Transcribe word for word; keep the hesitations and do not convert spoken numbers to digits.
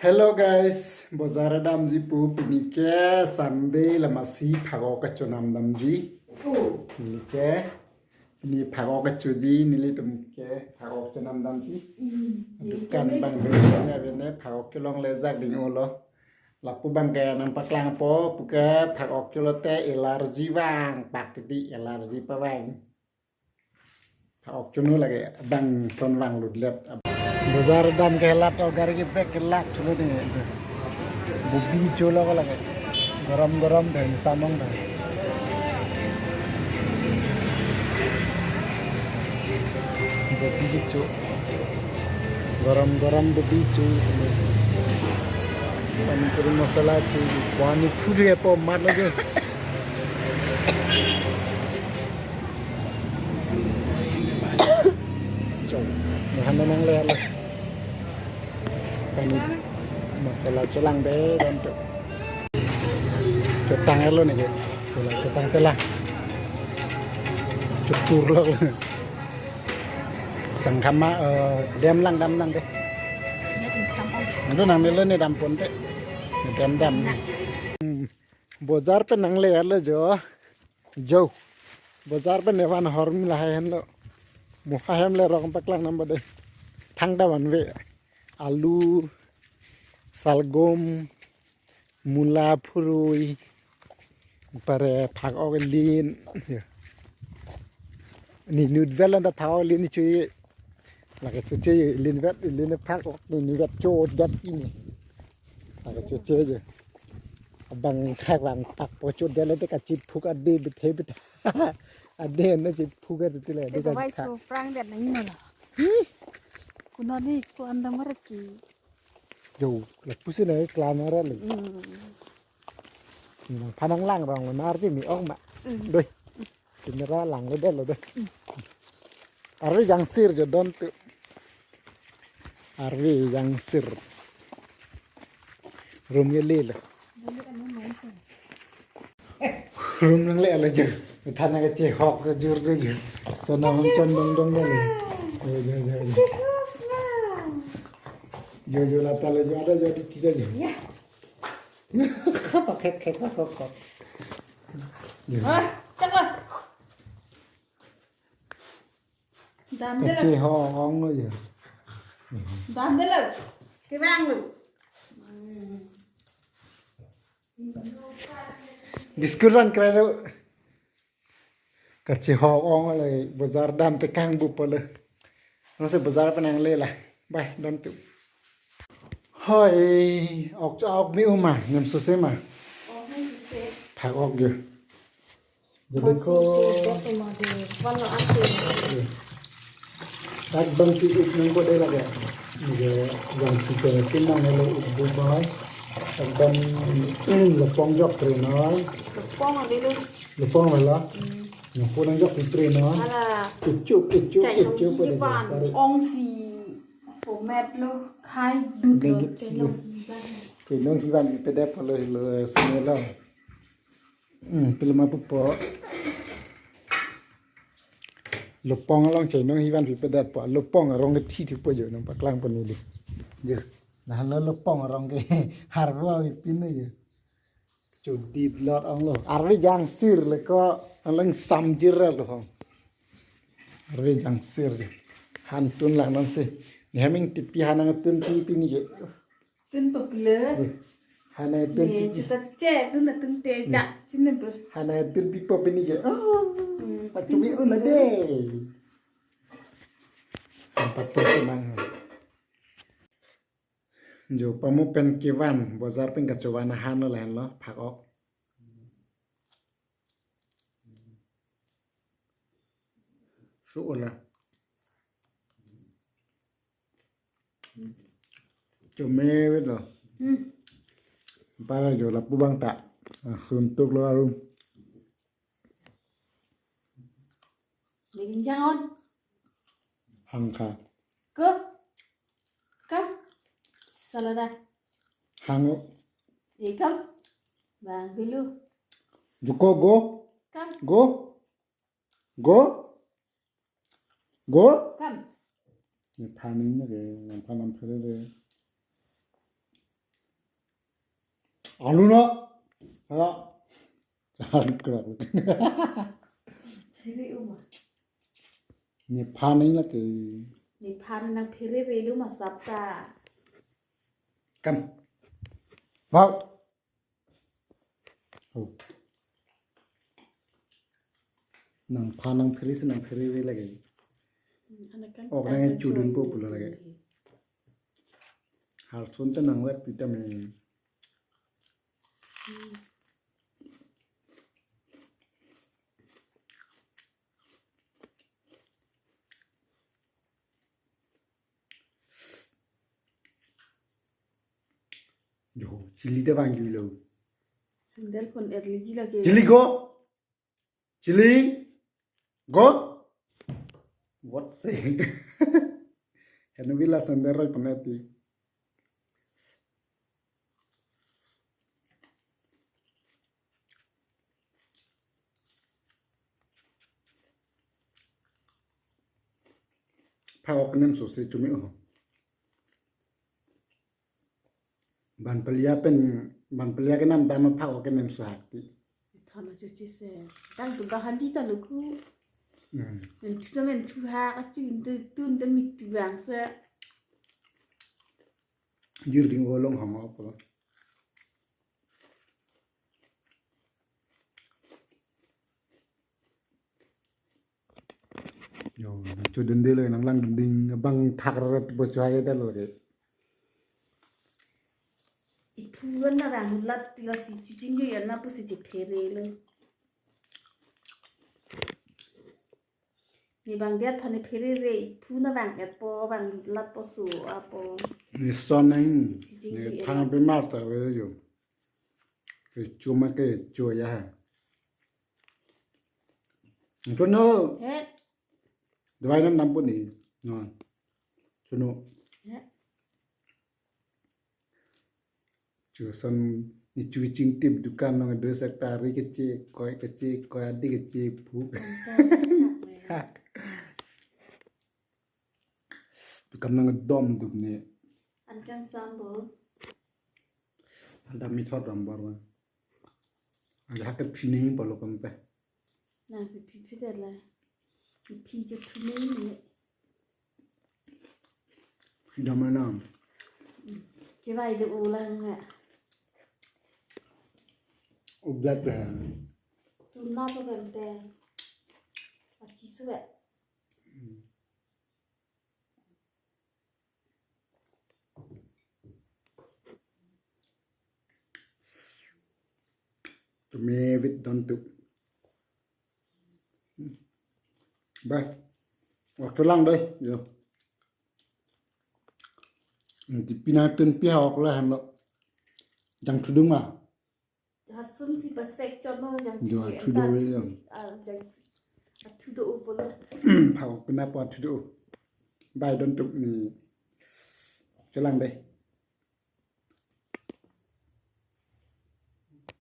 Hello guys, bojar damji pu, pini ke Sunday, lamasi phak-ok kachonam damji. Pini ke, pini phak-ok kachoji, nelitum ke phak-ok chonam damji. Dukan bang bene bene phak-ok kelongle jak ding-olo. Lapu bang ke nangpaklangpo, puke phak-ok cholo te allergy vang, pak titi allergy pavang. Phak-ok chono lake bang son vang lutlet. Bojar dam ke lat, o gari ke bag ke lak cholo ding. Bobi cholo ko lake. Gorom gorom dai, samong dai. Bobi cho. Gorom gorom bobi cho. Pani puri masala cho. Pani puri apo mat lagi. Chong. Nahan nangle hala. Pani masala cholang de dan tu. Chotang elo ni ke. Tela chotang tela. Chukur lo. Sangkama, eh, dem lang, dem lang de. Itu nang nilo ni dam pon te. Dem dam. Hmm. Bojar pen nangle alo jo. Jo. Bojar pen evan hormi lahai henlo. Mo ha hem le rong paklang namba de. Thangta vanve. Alu, salgom, mula phurui, pare phak-ok lin. Ya. Ni nut vel anta phak-ok lin ni chui. Lake choche lin vet, lin phak-ok ni nut vet chodet ini. Lake choche je. Abang khak vang pakpo chodet le te kachiphuk ade bethe bet. Ade na chiphuk ade tile ade. Te ka vai kha. Cho prang det nang ino la. Hi? Kuna ni ko anda marat ki. Jo, lapusi na klam ara le. Hmm. Nangphan nanglang rong lo, nar ti mi ong ma. Hmm. Doi. Camera langlo det lo doi. Arve jangsir jo don tu. Arve jangsir. Rum ye le lo. Rum nangle alo jo. Thana ke chehok jo jur jo jo. Chona hong chon dong dong dong le. Jo jo jo jo. Jo jo lata le jo, ada jo di tidak jo. Ya. Khap khek khek khap khap. Jo. Ah, chak lo. Dam de lo. Kachehok ong lo jo. Dam de lo. Kevang lo. Biscuit rang krai lo. Kachehok ong le, bojar dam te kangbupo le. Nangsi bojar pen nangle la. Bye, don tu. Hoi, ok, ok mi uma, nem suse ma. Phak-ok jo. Jadi ko. Tak bang si up nang ko de lake. Ni ke bang si ke kin nang le up bu mai. Tak bang lopong jok pre noi. Lopong ade lo. Lopong la la. Hmm. Nang ko nang jok pre noi. Ala. Ichup, ichup, chai nong ichup si ade van, tarik. Ong si format lo, khai dut lo, lagi chai nong si van. Chai nong si van pede polo lo sene lo. Hmm, pilo ma pupo. Lopong along chai nong si van pi pedet po. Lopong arong ke thi thi po jo nangpaklangpo neli. Jo. Nah lo lopong arong ke harbo pi pin jo. Chodit lot ong lo. Arve jangsir le ko alang samjir lo hong. Arve jangsir jo. Han tun lang nang si. Ni haming tipi hanang tun pi pini jo. Tun popular. Ih, hanai tun. Ye, pi. Chita che, tun na tun te, hmm, cha, chine bu. Hanai tun pipo pini ke. Oh. Hmm, pachubi tun un ade. Empat puluh semang. Jo pamu pen kevan, bojar pen kachovan ahan lo lahen lo, phak-ok. Su ola. Chome wet lo. Hmm. Para jo lapu bang ta. Ah, suntuk lo arum. Bikin jangan. Hangka. Ke? Kam? Salah dah. Hango. Ikam? Bang dulu. Juko go. Kam? Go. Go. Go. Kam? Ni phaning na ke, nang phanam phele de. Alu no. Hala. Alu krak. Phere uma. Nephan nang lake. Nephan nang pherere lo ma sap ta. Kam. Wow. Oh. Nangphan nang pherere si nang pherere lake. Hmm, anak kan. Ok, nang chudun po pulo lake. Harsun ta nang wet vitamin. Hmm. Jo, chili ta vangjuilo. Sandal pon early ji lake. Chili go. Chili go. What say? Henu bila sandal roi paneti. Phak-ok nem so se chumi o. Ban pelia pen, ban pelia kenam dam phak-ok nem so hak ti. Thana chuchi se. Tang tu bahandi ta luku. Hmm. Men tu men tu ha ka tu tu tu mit tu bang se. Jir ding olong hong op lo. Yo, nang chudun de le, nang langdun ding, bang thak rat bo chai da lo ke. Iphu kan na bang lat ti lasi chuching yo na pusi chephere le. Ne bang diat phane pherere, iphu na bang et po, bang lat po su apo. Ne son nang, chuching ne yo thang na. Bemar ta ve yo. Ke chuma ke chu ya ha. Chuno. He. Dawai nam nam puni. No. Chuno. He. Chuson ni chuching tip dukan nong do secretary keche, koi keche, koi adi keche phu. Ankan. Dukan nang dom dum ne. Ankan sambo. Ada mithot rambor ma. Ada hak phi nang polo kampe. Nang si phi phi dala. Phi je phi nang ne. Phi dama nam. Kevai de ulang ha. Ublat ha. Tuna to gante. Achi suwe. Tumi vit don tup. Bye. Waktu lang deh, yo. Di pina tun pi hawak lah han lo. Jang thudung ma. Harsun si pasek chono jang. Jo, thudung, ah, jang thudo polo. Phak pina po thudo. Bye don tup ni. Chelang deh.